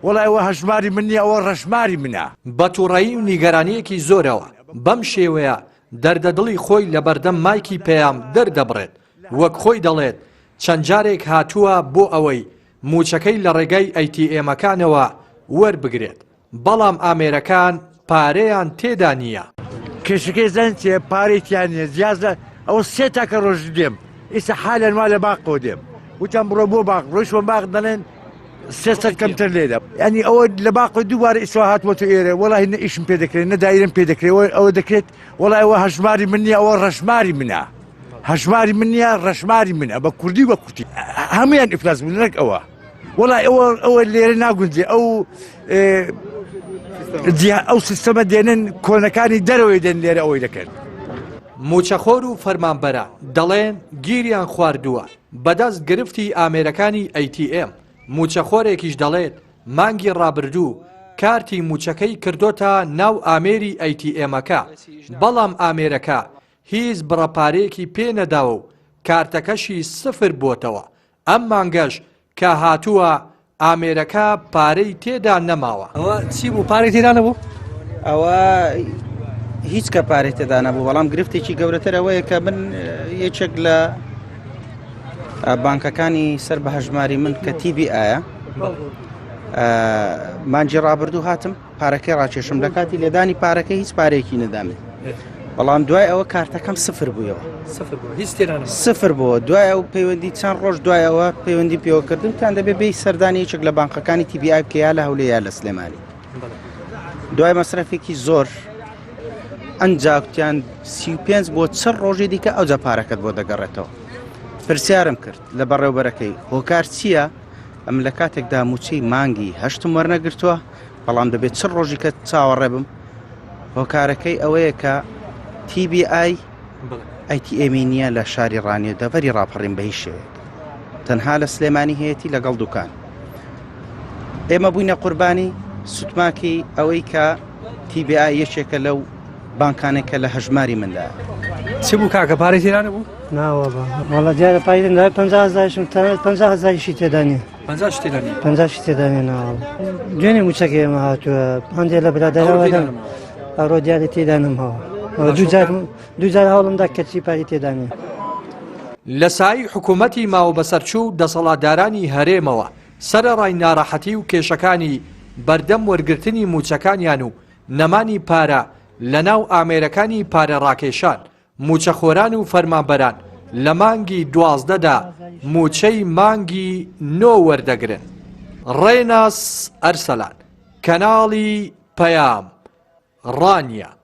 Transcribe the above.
وەڵا ئەوە هەژماری من نییە ئەوە ڕەشماری منە. بە توڕەیی و نیگەرانییەکی زۆرەوە بەم شێوەیە دەردە دڵی خۆی لەبەردەم مایکی پەیام دەردەبڕێت، وەک خۆی دەڵێت چەند جارێک هاتووە بۆ ئەوەی مووچەکەی لە ڕێگای ئەی تی ئێمەکانەوە وەربگرێت، بەڵام ئامێرەکان پارەیان تێدا نییە. کێشەکەی زانی چیە پارەی تیا نیە جیاز لە ئەوە سێ تاکە ڕۆژ دێم ئیستا حالەن وا لە باقەوە دێم وتیان بڕۆ بۆ باق ڕۆیشتمە باق دەڵێن 300 کەمتر لێدە ینی ئەوە لە باقی دووبارە ئیسوا هاتووەتە ئێرە وەڵی نە ئیشم پێ دەکرێت نە دایرم پێ دەکرێت ئەوە دەکرێت وەڵی ئەوە هەژماری من نییە ئەوە ڕەشماری منە هەژماری من نییە ڕەشماری منە بە کوردی بە کورتی هەمویان ئیفلاس بوون نەک ئەوە وەڵای ئەوە ئەوە لێرە ناگونجێ ئەو ئەو سیستەمە دێنن کۆنەکانی دەرەوەی دێن لێرە ئەوەی دەکەن. مووچەخۆر و فەرمانبەران دەڵێن گیریان خواردووە بەدەست گرفتی ئامێرەکانی ATM، مووچەخۆرێکیش دەڵێت مانگی ڕابردوو کارتی مووچەکەی کردۆتە ناو ئامێری ATM ەکە، بەڵام ئامێرەکە هیچ بڕە پارەیەکی پێ نەداوە و کارتەکەشی سفر بۆتەوە، ئەم مانگەش کە هاتووە ئامێرەکە پارەی تێدا نەماوە. ئەوە چی بوو پارەی تێدا نەبوو؟ ئەوە هیچ کە پارەی تێدا نەبوو بەڵام گرفتێکی گەورەتر ئەوەیە کە من یەکێک لە بانکەکانی سەر بە هەژماری من کە تیبی ئایا مانجی ڕابردوو هاتم پارەکەی ڕاکێشم لە کاتی لێدانی پارەکە هیچ پارەیەکی نەدامێ بەڵام دوای ئەوە کارتەکەم سفر بوویەوە سفر بووە دوای ئەو پەیوەندی چەند ڕۆژ دوایەوە پەیوەندی پێوەکردن تان دەبێ بێ سەردانی یەکێک لە بانقەکانی TBI بکە یا لە هەولێ یا لە سلێمانی دوای مەسرەفێکی زۆر ئەنجاکتیان 35 بۆ چ ڕۆژی دیکە ئەوجا پارەکەت بۆ دەگەڕێتەوە پرسیارم کرد لە بەڕێوبەرەکەی هۆکار چییە؟ ئەم لە کاتێکدا موچەی مانگی هەشتم وەرنەگرتووە بەڵام دەبێت چ ڕۆژی کە چاوەڕێ بم هۆکارەکەی ئەوەیە کە TBI ATM ی نییە لە شاری ڕانیە دەڤەری ڕاپەڕین بە هیچ شێوەیەک تەنها لە سلێمانی هەیەی لەگەڵ دوکان ئێمە بووینە قوربانی سوتماکی ئەوەی کە TBI یەکێکە لەو بانکانێک کە لە هەژماری مندا. چ بوو کاکە پارەی تێدا نەبوو؟ ناوەڵا وەڵا دیارە پارەی تێدا 50 هەزاریشم تەنانەت 50 هەزاریشی تێدا نییە 50 شی تێدا نییە 50 شی تێدا نییە ناوەڵا دوێنێ مووچەکەی ئێمە هاتووە هەندێک لە برادەرەوە ئەڕۆ دیارە تێدا نەماوە دوو جار دوو جار هەوڵمدا کەچی پارەی تێدا نییە. لە سایەی حکوومەتی ماوەبەسەرچوو و دەسەڵاتدارانی هەرێمەوە سەرەڕای ناڕەحەتی و کێشەکانی بەردەم وەرگرتنی مووچەکانیان و نەمانی پارە لەناو ئامێرەکانی پارە ڕاکێشان، مووچەخۆران و فەرمانبەران لە مانگی 12 دا مووچەی مانگی نۆ وەردەگرن. ڕێناس ئەرسەلان، کەناڵی پەیام، ڕانیە.